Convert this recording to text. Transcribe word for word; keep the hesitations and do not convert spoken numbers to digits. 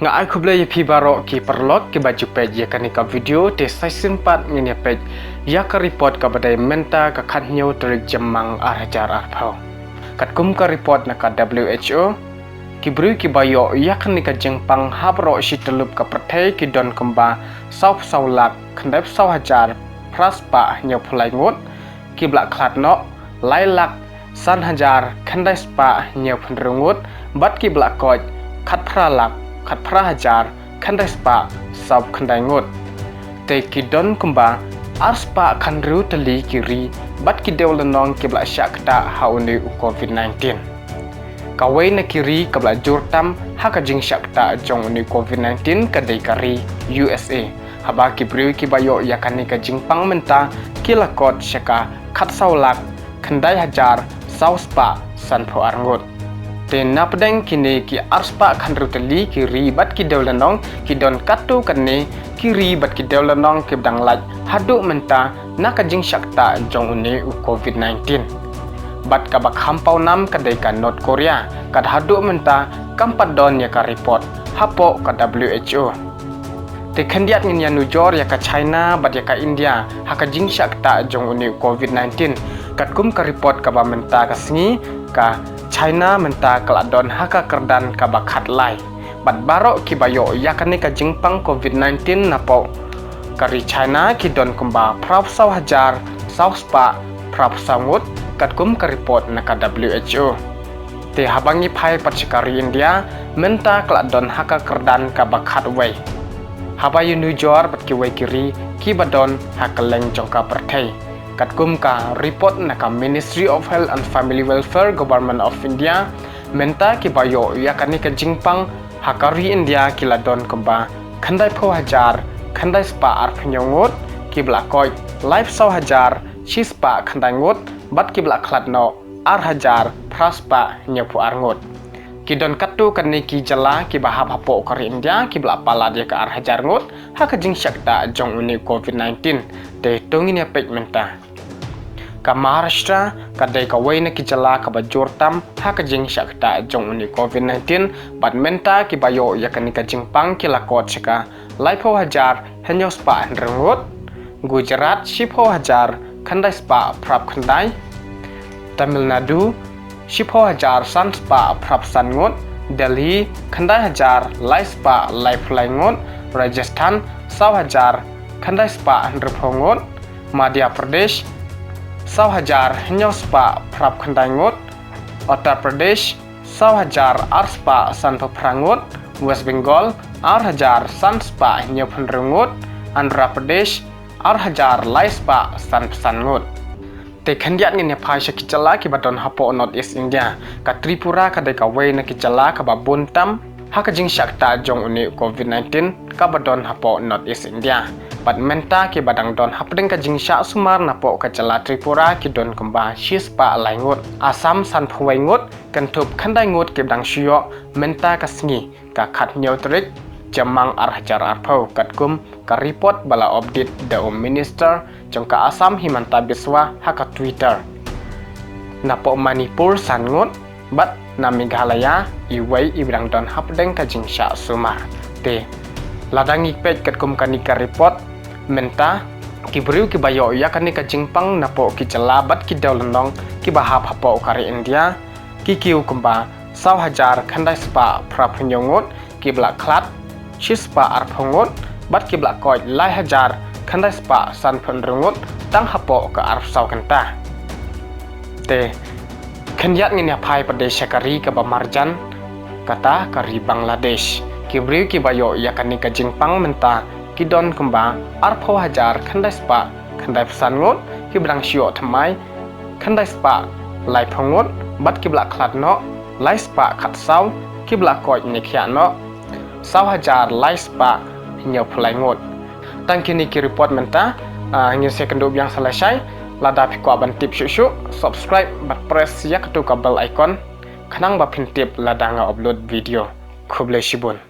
Ka ai khublei ïa phi baroh ki paralok kiba ju peit ïa kane ka video, te sa shisien pat ngin ïa peit ïa ka report kaba dei mynta ka khathynñiew tarik Jymmang ar hajar arphew. Katkum ka report na ka W H O, ki briew kiba ïoh ïa kane ka jingpang ha baroh shi tyllup ka pyrthei ki don kumba sawphew saw lak khyndaiphew saw hajar phra spah hynñiewphew lai ngut, kiba la khlad noh lai lak san hajar khyndai spah hynñiewphew hynriew ngut, bad kiba la koit khatphra lak khatphra hajar khyndai spah sawphew khyndai ngut. Te ki don kumba ar spah khathynriew tylli ki ri bad ki dewlynnong kiba la shah ktah ha une u Covid nineteen. Kawei na ki ri kaba la jur tam ha ka jingshah ktah jong une u Covid nineteen ka dei ka ri U S A. Haba ki briew kiba ïoh ïa kane ka jingpang mynta ki la kot sha ka khatsaw lak khyndai hajar saw spah sanphew ar ngut. Te na pdeng kine ki ar spah khathynriew tylli ki ri bad ki dewlynnong, ki don katto katne ki ri bad ki dewlynnong kiba dang lait haduh mynta na ka jingshah ktah jong une u Covid nineteen. Bad kaba kham pawnam ka dei ka North Korea, kata haduh mynta kam pat don ïa ka report hapoh ka W H O. Te khyndiat ngin ïa nujor ïa ka China bad ïa ka India ha ka jingshah ktah jong une u Covid nineteen. Katkum ka report kaba mynta ka sngi, ka China mynta ka la don ha ka kyrdan kaba khatlai. Bad baroh kiba ïoh ïa kane ka jingpang Covid nineteen napoh ka ri China ki don kumba phraphew saw hajar saw spah phraphew saw ngut, katkum ka report na ka W H O. Te haba ngi phai pat sha ka ri India, mynta ka la don ha ka kyrdan kaba khatwei, haba ïa nujor bad kiwei ki ri kiba don ha kylleng jong ka pyrthei. Katkum ka report na ka Ministry of Health and Family Welfare, Government of India, mynta kiba ïoh ïa kane ka jingpang ha ka ri India ki la don kumba khyndaiphew hajar khyndai spah arphew hynñiew ngut, kiba la koit laiphew saw hajar shi spah khyndai ngut, bad kiba la khlad noh ar hajar phra spah hynñiewphew ar ngut. Ki don katto katne ki jylla kiba hap hapoh ka ri India kiba la palat ïa ka ar hajar ngut ha ka jingshah ktah jong une u Covid nineteen. Te to ngin ïa peit mynta. Ka Maharashtra ka dei kawei na ki jylla kaba jur tam ha ka jingshah ktah jong une u Covid nineteen, bad mynta kiba ïoh ïa kane ka jingpang ki la kot sha ka laiphew hajar hynñiew spah hynriew ngut, Gujarat shiphew hajar khyndai spah phraphew khyndai, Tamil Nadu shiphew hajar san spah phraphew san ngut, Delhi khyndai hajar lai spah laiphew lai ngut, Rajasthan saw hajar khyndai spah hynriewphew ngut, Madhya Pradesh saw hajar hynñiew spah phraphew khyndai ngut, Uttar Pradesh saw hajar ar spah sanphew phra ngut, West Bengal ar hajar san spah hynñiewphew hynriew ngut, Andhra Pradesh ar hajar lai spah sanphew san ngut. Te khyndiat ngin ïa phai sha ki jylla kiba don hapoh North East India. Ka Tripura ka dei kawei na ki jylla kaba bun tam ha ka jingshah ktah jong une u Covid nineteen kaba don hapoh North East India. Bad mynta kiba dang don hapdeng ka jingshah sumar napoh ka jylla Tripura ki don kumba shi spah lai ngut. Assam sanphew wei ngut, kynthup khyndai ngut kiba dang shu ïoh mynta ka sngi, ka khathynñiew tarik Jymmang ar hajar arphew, katkum ka report ba la update da u Minister jong ka Assam Himanta Biswa ha ka Twitter. Napoh Manipur san ngut, bad na Meghalaya iwei iba dang don hapdeng ka jingshah sumar. Te lada ngi peit katkum kane ka report, mynta ki briew kiba ïoh ïa kane ka jingpang napoh ki jylla bad ki dewlynnong kiba hap hapoh ka ri India ki kiew kumba saw hajar khyndai spah phraphew hynñiew ngut, kiba la khlad shi spah arphew ngut, bad kiba la koit lai hajar khyndai spah sanphew hynriew ngut tang hapoh ka arphew saw kynta. Te khyndiat ngin ïa phai pat de sha ka ri kaba marjan, kata ka ri Bangladesh. Ki briew kiba ïoh ïa kane ka jingpang mynta ki don kumba arphew hajar khyndai spah khyndaiphew san ngut, kiba dang shu ïoh thymmai khyndai spah laiphew ngut, bad kiba la khlad noh lai spah khatsaw, kiba la koit ne khiah noh saw hajar lai spah hynñiewphew lai ngut. Tang kine ki report mynta, ah, ngin sa ïakynduh biang sa lashai. Lada phi kwah ban tip shuh shuh, subscribe bad press ïa katu ka bell icon khnang ba phin tip lada nga upload video. Khublei shibun.